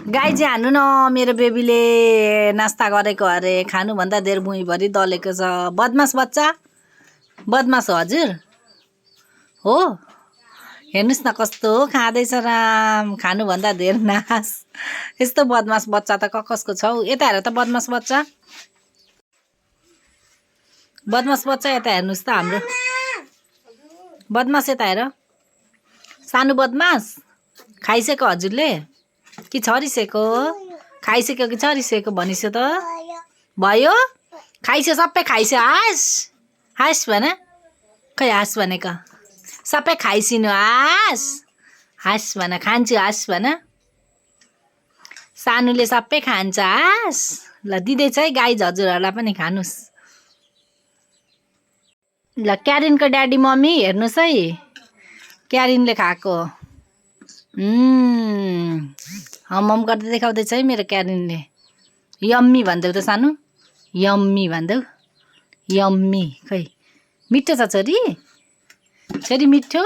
गाई चाहिँ हान्नु न मेरो बेबीले नास्ता गरेको अरे खानुभन्दा धेर भुइँभरि दलेको छ बदमास बच्चा बदमास हो हजुर हो हेर्नुस् न कस्तो खाँदैछ राम खानुभन्दा धेर नास यस्तो बदमास बच्चा त कसको छ हौ यता हेर त बदमास बच्चा यता हेर्नुस् त हाम्रो बदमास यता हेर सानो बदमास खाइसक्यो हजुरले कि छरिसेको खाइसक्यो कि छरिसेको भनिसो त भयो खाइसो सबै खाइसो हाँस भन खै हाँस भनेको सबै खाइसिनु हाँस भन खान्छु हाँस भन सानुले सबै खान्छ हाँस ल दिँदैछ है गाई हजुरहरूलाई पनि खानुस् ल क्यारिनको ड्याडी मम्मी हेर्नुहोस् है क्यारिनले खाएको हम गर्दै देखाउँदैछ है मेरो क्यारिनले यम्मी भनिदेऊ त सानो यम्मी भनिदेऊ यम्मी खै मिठो छ छोरी छोरी मिठो